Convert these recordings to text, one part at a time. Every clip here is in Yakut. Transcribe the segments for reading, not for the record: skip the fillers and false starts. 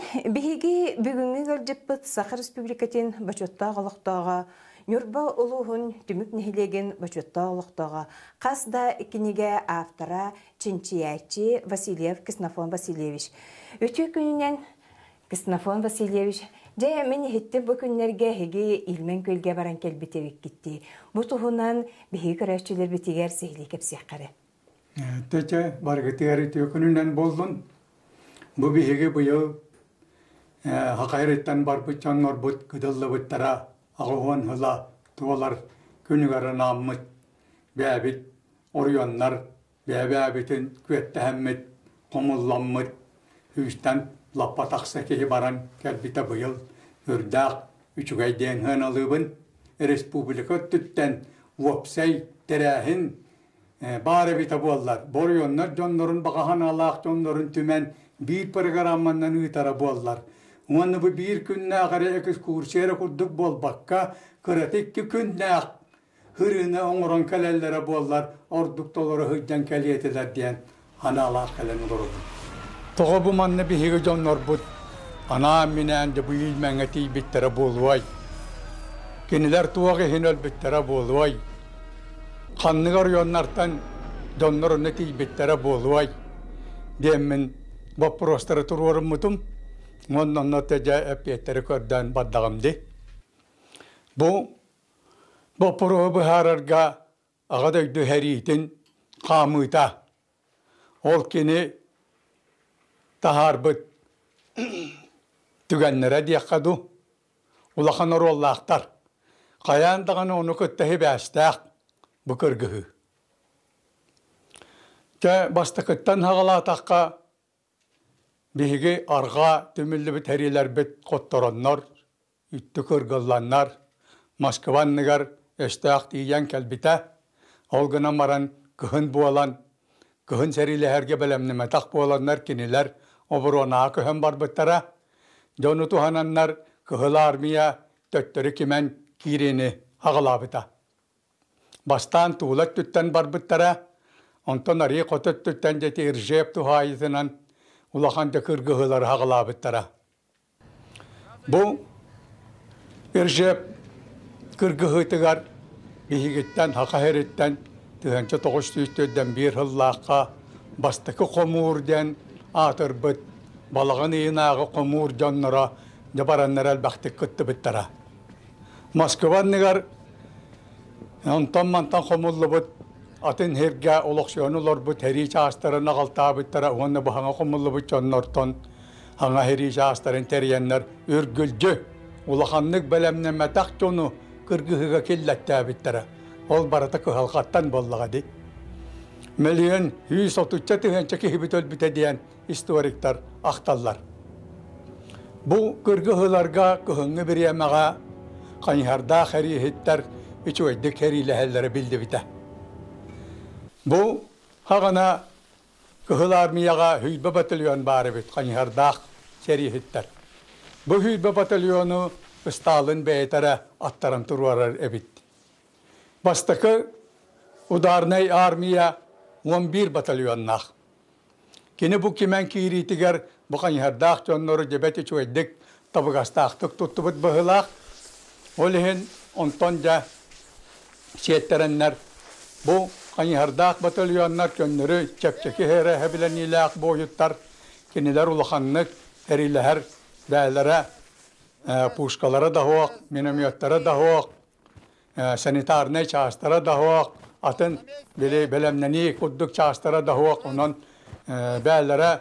Биһиги бүгүҥҥү ыалдьыппыт Саха Республикатын бочуоттаах олохтооҕо, Ньурба улууһун Түмүк нэһилиэгин бочуоттаах олохтооҕо, хас да кинигэ автора, чинчийээччи Васильев Ксенофонт Васильевич. Үтүө күнүнэн, Ксенофонт Васильевич! Дьэ, мин иһиттим бу күннэргэ эһиги Ильмень күөлгэ баран кэлбит эбиккит дии. Бу туһунан биһиги көрөөччүлэрбитигэр сиһилии кэпсиэххэ эрэ. Тэчэ баргытыгар үтүө күнүнэн буоллун. Бу биһиги быйыл Хахайрыттан барбыт дьоннорбут кыдыллыбыттара 80 сыла туолар күнүгэр анааммыт бэйэбит оройуоннар бэйэ-бэйэбитин күөттэһэммит, хомулламмыт, сүүстэн лаппа тахса киһи баран кэлбитэ быйыл үрдээх үчүгэй диэн сыаналыыбын. Республика өттүттэн уопсай тэрээһин баар эбитэ буоллар, оройуоннар дьоннорун баҕа санаалаах дьоннорун түмэн биир программанан ыытара буоллар. Уонна бу биир күннээх эрэ экскурсия эрэ курдук буолбакка, кырата 2 күннээх һырыыны оҥорон кэлэллэрэ буоллар, ордук толору сылдьан кэлиэ этилэр диэн анаалаах кэлэн олоробут. Тоҕо бу манна биһиги дьоннорбут анаан-минээн дьэ бу Ильмеҥҥэ тиийбиттэрэ буолуой? Кинилэр туох иһин өлбүттэрэ буолуой? Ханнык оройуоннартан дьоннор онно тиийбиттэрэ буолуой? Диэммин боппуруостары туруоруммутум. Уонна онно дьэ эппиэттэри көрдөөн бардаҕым дии. Бу боппуруоһу быһаарарга Аҕа дойду сэриитин хаамыыта, ол кини таһаарбыт түгэннэрэ диэххэ дуу, улахан оруоллаахтар. Хайаан даҕаны ону кытта сибээстээх бу кыргыһыы. Чэ, бастакыттан саҕалаатахха, биһиги арҕаа түмүллүбүт сэриилэрбит хоттороннор, үттү кыргылланнар, Москва анныгар өстөөх тиийэн кэлбитэ. Ол гынан баран кыһын буолан, кыһын сэриилэһэргэ бэлэмнэммэтэх буоланнар кинилэр оборуонаҕа көһөн барбыттара. Дьону туһананнар Кыһыл Армия төттөрү кимэн киириини аҕалаабыта. Бастаан Туула өттүттэн барбыттара, онтон арыы хоту өттүттэн дьэ Ржев туһаайыытынан улахан да кыргыһыылары аҕалаабыттара. Бу Ржев кыргыһыытыгар биһигиттэн Саха сириттэн 1941 сыллаахха бастакы хомуур диэн аатырбыт балаҕан ыйынааҕы хомуур дьонноро дьэ бараннар элбэхтик кыттыбыттара. Москва анныгар онтон-мантан хомуллубут атын сиргэ олохсуйан олорбут сэрии чаастарын аҕалтаабыттара уонна быһаҥа хомуллубут дьоннортон хаҥа сэрии чаастарын тэрийэннэр үргүлдьү улаханнык бэлэмнэммэтэх дьону кыргыһыыга киллэттээбиттэрэ. Ол барыта кыһалҕаттан буоллаҕа дии. Мөлүйүөн 130 тыһыынча киһибит өлбүтэ диэн историктар ахталлар. Бу кыргыһыыларга кыһыҥҥы бириэмэҕэ хайыһардаах эриэһиттэр үчүгэйдик сэриилэһэллэрэ биллибитэ. Бу хаҕана Кыһыл Армияҕа 20 батальон баар эбит хайыһардаах сэрииһиттэр. Бу 20 батальону Сталин бэйэтэ эрэ аттаран туруорар эбит. Бастакы ударнай армия 11 батальоннаах. Кини бу кимэн киириитигэр бу хайыһардаах дьоннору дьэбэт үчүгэйдик табыгастаахтык туттубут быһыылаах. Ол иһин онтон дьэ сиэттэрэннэр бу хайыһардаах батальоннар көннөрү чэпчэки эрэ сэбилэниилээх буойуттар кинилэр улаханнык эрилэһэр бээлэрэ пушкалара да суох, минометтара да суох, санитарнай чаастара да суох, атын били бэлэмнэнии курдук чаастара да суох, онон бээлэрэ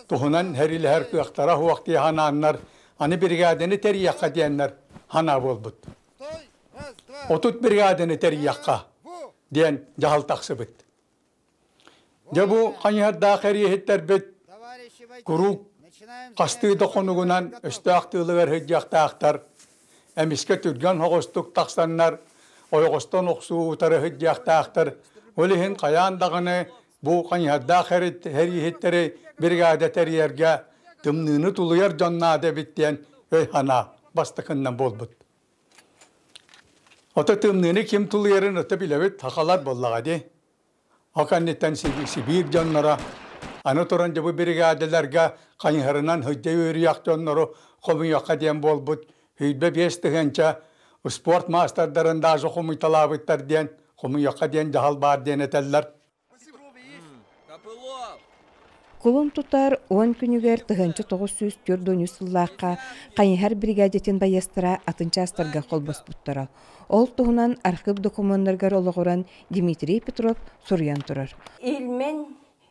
туһунан эрилэһэр кыахтара суох дии санааннар аны бригаданы тэрийиэххэ диэннэр санаа буолбут. 30 бригаданы тэрийиэххэ диэн дьаһал тахсыбыт. Дьэ бу хайыһардаах эриэһиттэрбит куруук хастыы да хонугунан өстөөх тыылыгар сылдьыахтаахтар, эмискэ түргэн соҕустук тахсаннар ойоҕостон охсуу утары сылдьыахтаахтар. Ол иһин хайаан даҕаны бу хайыһардаах эриэһиттэри бригада тэрийэргэ тымныыны тулуйар дьон наада эбит диэн өй-санаа бастакыннан буолбут. Ото тымныыны ким тулуйарын ото билэбит, сахалар буоллаҕа дии. Ол кэнниттэн Сибиир дьонноро Аны туран дьэ бу биригээдэлэргэ хайыһарынан сылдьа үөрүйэх дьоннору хомуйуохха диэн буолбут 25 000 спорт маастардарын даже хомуйталаабыттар диэн, хомуйуохха диэн дьаһал баар диэн этэллэр. Кулун тутар 10 күнүгэр 1943 сыллаахха хайыһар бригадатын байыастара атын чаастарга холбоспуттара. Ол туһунан архыып докумуоннарыгар олоҕуран Дмитрий Петров суруйан турар. Ильмень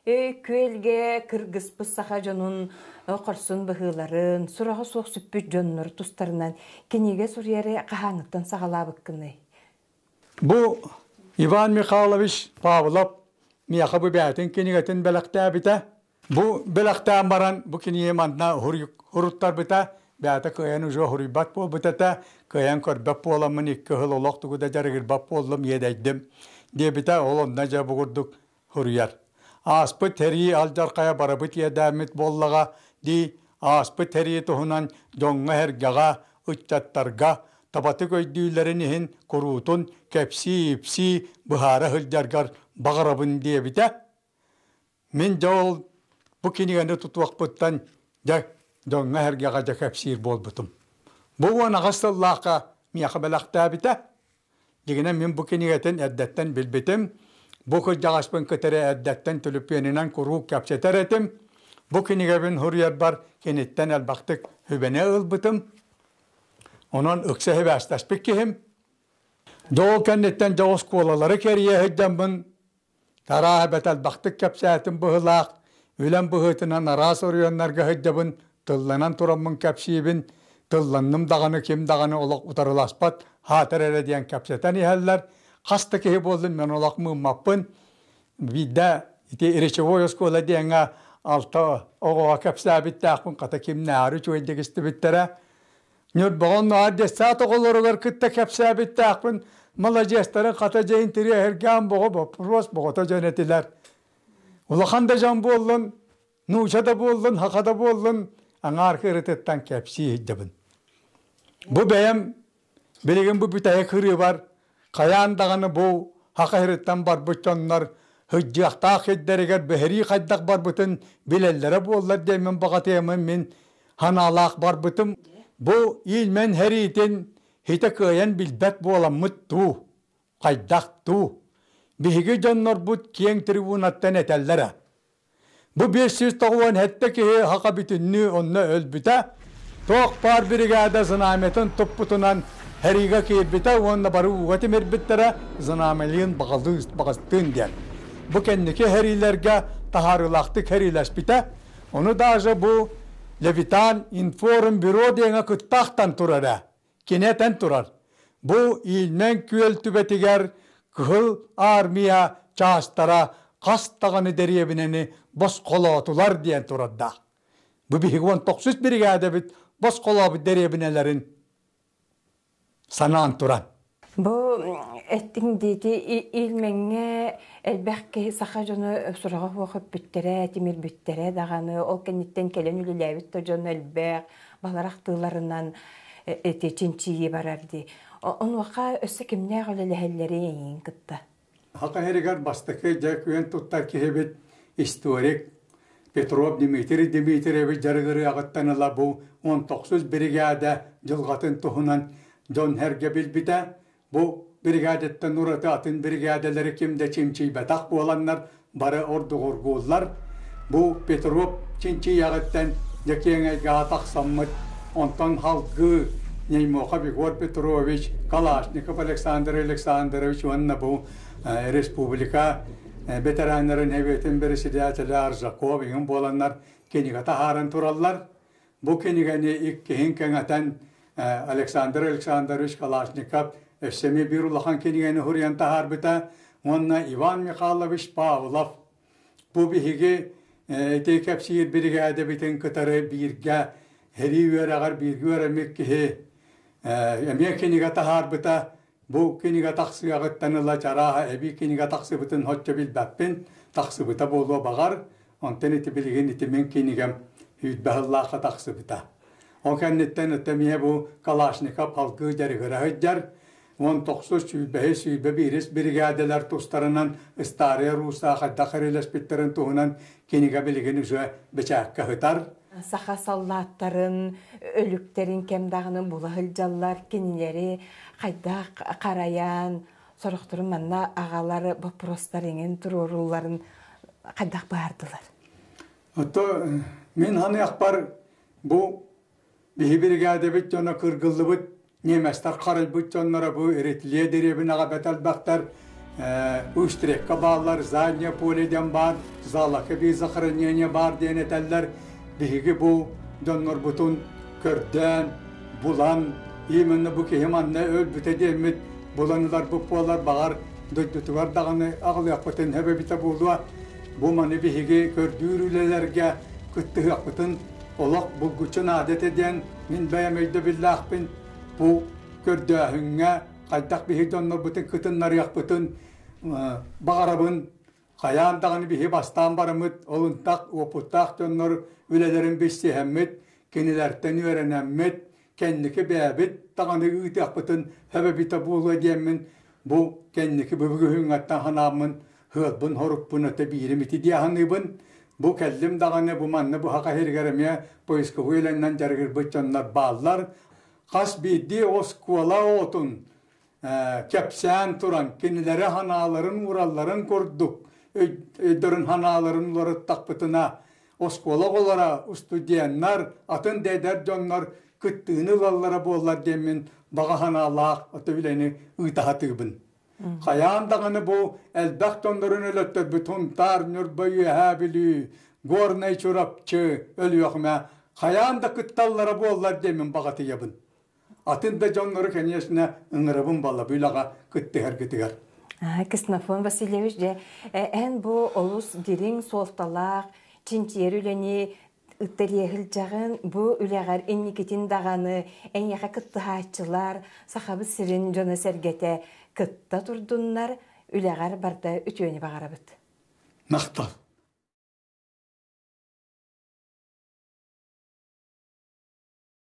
күөлгэ кыргыспыт саха дьонун хорсун быһыыларын, сураҕа суох сүппүт дьоннор тустарынан кинигэ суруйары хаһааҥҥыттан саҕалаабыккыный? Бу Иван Михайлович Павлов миэхэ бу бэйэтин кинигэтин бэлэхтээбитэ. Бу бэлэхтээн баран бу кинигэ манна уруттарбыта, бэйэтэ кыайан уже уруйбат буолбут этэ, кыайан көрбөт буоламмын икки сыл олох тугу да дьарыгырбат буоллум, иэдэйдим диэбитэ, ол онно дьэ бу курдук суруйар. Ааспыт сэрии алдьархайа барыбыт иэдээммит буоллаҕа дии, ааспыт сэрии туһунан дьоҥҥо-сэргэҕэ, ыччаттарга табатык өйдүүллэрин иһин куруутун кэпсии-ипсии быһаара сылдьаргар баҕарабын диэбитэ. Мин дьэ ол бу кинигэни тутуохпуттан дьэ дьоҥҥо-сэргэҕэ дьэ кэпсиир буолбутум. Бу 18 сыллаахха миэхэ бэлэхтээбитэ. Дьиҥинэн мин бу кинигэтин эрдэттэн билбитим. Бу кырдьаҕаспын кытары эрдэттэн түлүпүөнүнэн куруук кэпсэтэр этим. Бу кинигэбин суруйарбар киниттэн элбэхтик сүбэни ылбытым. Онон ыкса сибээстэспит киһим. Дьэ ол кэнниттэн дьэ оскуолалары кэрийэ сылдьаммын Арааһа бэрт элбэхтик кэпсээтим быһыылаах, үлэм быһыытынан араас оройуоннарга сылдьабын, тылланан тураммын кэпсиибин, тылланным даҕаны ким даҕаны олох утарыласпат, хаатар эрэ диэн кэпсэтэн иһэллэр. Хас да киһи буоллун мен олох мыыммаппын. Биирдэ ити речевой оскуола диэҥҥэ алта оҕоҕо кэпсээбиттээхпин, хата кимнээҕэр үчүгэйдик истибиттэрэ. Ньурбаҕа наар детсад оҕолоругар кытта кэпсээбиттээхпин, маладьыастарын хата дьэ интэриэһиргээн боҕо боппуруос боҕото дьон этилэр. Улахан да дьон буоллун, нууча да буоллун, саха да буоллун, аҥаар кырытыттан кэпсии сылдьабын. Бу бэйэм билигин бу бүтэһик кырыыбар хайаан даҕаны бу саха сириттэн барбыт дьоннор сылдьыахтаах сирдэригэр бэһирии хайдах барбытын билэллэрэ буоллар диэммин баҕатыйаммын мин санаалаах барбытым. Бу Ильмень сэриитин хитэ кыайан билбэт буоламмыт дуу, хайдах дуу? Биһиги дьоннорбут киэҥ трибунаттан этэллэрэ. Бу 597 киһи саха бүтүннүү онно өлбүтэ, туох баар биригээдэ знамятын туппутунан сэриигэ киирбитэ уонна бары ууга тимирбиттэрэ знамялыын баҕастыын диэн. Бу кэнники сэриилэргэ таһаарыылаахтык сэриилэспитэ. Ону даже бу Левитан Информ бюро диэҥэ кыттаахтан турара. Кини этэн турар, бу Ильмень күөл түбэтигэр Кыһыл Армия чаастара хас даҕаны дэриэбинэни босхолоотулар диэн турардаах. Бу биһиги 19 биригээдэбит босхолообут дэриэбинэлэрин санаан туран. Бу эттиҥ диэки Ильмеҥҥэ элбэх киһи саха дьоно сураҕа суох өппүттэрэ, тимирбиттэрэ даҕаны, ол кэнниттэн кэлэн үлэлээбит да дьон элбэх, балар ахтыыларынан эти чинчийии барар дии. Онуоха өссө кимнээх үлэлэһэллэрий эйигин кытта? Саха сиригэр бастакы дьэ күөн туттар киһибит историк Петров Дмитрий Дмитриевич дьарыгырыаҕыттан ыла бу 19 биригээдэ дьылҕатын туһунан дьон-сэргэ билбитэ. Бу биригээдэттэн ураты атын биригээдэлэри ким да чинчийбэтэх буоланнар бары ордугургууллар. Бу Петров чинчийэҕиттэн дьэ киэҥ эйгэҕэ тахсаммыт, онтон салгыы Неймохов Егор Петрович, Калашников Александр Александрович уонна бу республика ветераннарын Сэбиэтин председателэ Аржаков иҥин буоланнар кинигэ таһааран тураллар. Бу кинигэни иккиһин кэҥэтэн Александр Александрович Калашников өссө эмиэ биир улахан кинигэни суруйан таһаарбыта уонна Иван Михайлович Павлов бу биһиги ити кэпсиир биригээдэбитин кытары бииргэ сэрии үөрэҕэр бииргэ үөрэммит киһи эмиэ кинигэ таһаарбыта. Бу кинигэ тахсыаҕыттан ыла чарааһа эбии кинигэ тахсыбытын соччо билбэппин, тахсыбыта буолуо баҕар. Онтон ити билигин ити мин кинигэм 120 сыллаахха тахсыбыта. Ол кэнниттэн эмиэ бу Калашников салгыы дьарыгыра сылдьар. Уон тохсус, сүүрбэһис, 21-ис биригээдэлэр тустарынан Старая Руссаа хайдах эрэлэспиттэрин туһунан кинигэ билигин уже бэчээккэ сытар. Саха саллааттарын өлүктэрин кэм даҕаны була сылдьаллар, кинилэри хайдах харайан, сорохторун манна аҕалар боппуруостар иҥин туруорулларын хайдах баардылар? Ото мин ханыахпар бу биһи биригээдэбит дьоно кыргыллыбыт немецтэр харайбыт дьонноро бу Эритле дэриэбинэҕэ бэт элбэхтэр Устрекка бааллар, заднее поле диэн баар, залака без захоронения баар диэн этэллэр. Биһиги бу дьоннорбутун көрдөөн, булан, именно бу киһи манна өлбүтэ диэммит булан ыларбыт буолар, баҕар дойдутугар даҕаны аҕалыахпытын сөп эбитэ буолуо. Бу маны биһиги көрдүүр үлэлэргэ кыттыһыахпытын олох булгуччу наада этэ диэн мин бэйэм өйдөбүллээхпин. Бу көрдөөһүҥҥэ хайдах биһи дьоннорбутун кытыннарыахпытын баҕарабын. Хайаан даҕаны биһи бастаан бараммыт олунтах уопуттаах дьоннор үлэлэрин билсиһэммит, кинилэртэн үөрэнэммит, кэнники бэйэбит даҕаны ыытыахпытын сөп эбитэ буолуо диэммин бу кэнники бүгүһүҥҥэттэн санааммын ыалбын хоруппун өтө биирим ити дии саныыбын. Бу кэллим даҕаны бу манна бу саха сиригэр эмиэ поисковой үлэннэн дьарыгырбыт дьоннор бааллар. Хас биирдии оскуола оҕотун кэпсээн туран кинилэри ханааларын ууралларын курдук өйдөрүн ханааларын уларыттахпытына оскуола оҕолоро, студеннар, атын да эдэр дьоннор кыттыыны ылаллара буоллар диэммин баҕа санаалаах ото үлэни ыыта сатыыбын. Хайаан даҕаны бу элбэх дьоннорун өлөттөрбүт Сунтаар, Ньурба, Үөһээ Бүлүү, Горнай, Чурапчы, Өлүөхүмэ хайаан да кытталлара буоллар диэммин баҕатыйабын. Атын да дьоннору, конечно, ыҥырабын балла бу үлэҕэ кыттыһаргытыгар. Ксенофон Васильевич, дьэ, эн бу олус дириҥ суолталаах чинчийэр үлэни Ыттэриэһилдьэҕин бу үлэҕэр инникитин даҕаны эйиэхэ кыттыһааччылар, Сахабыт сирин дьоно-сэргэтэ кытта турдуннар, үлэҕэр барда үтүөнү баҕарабыт. Махтал.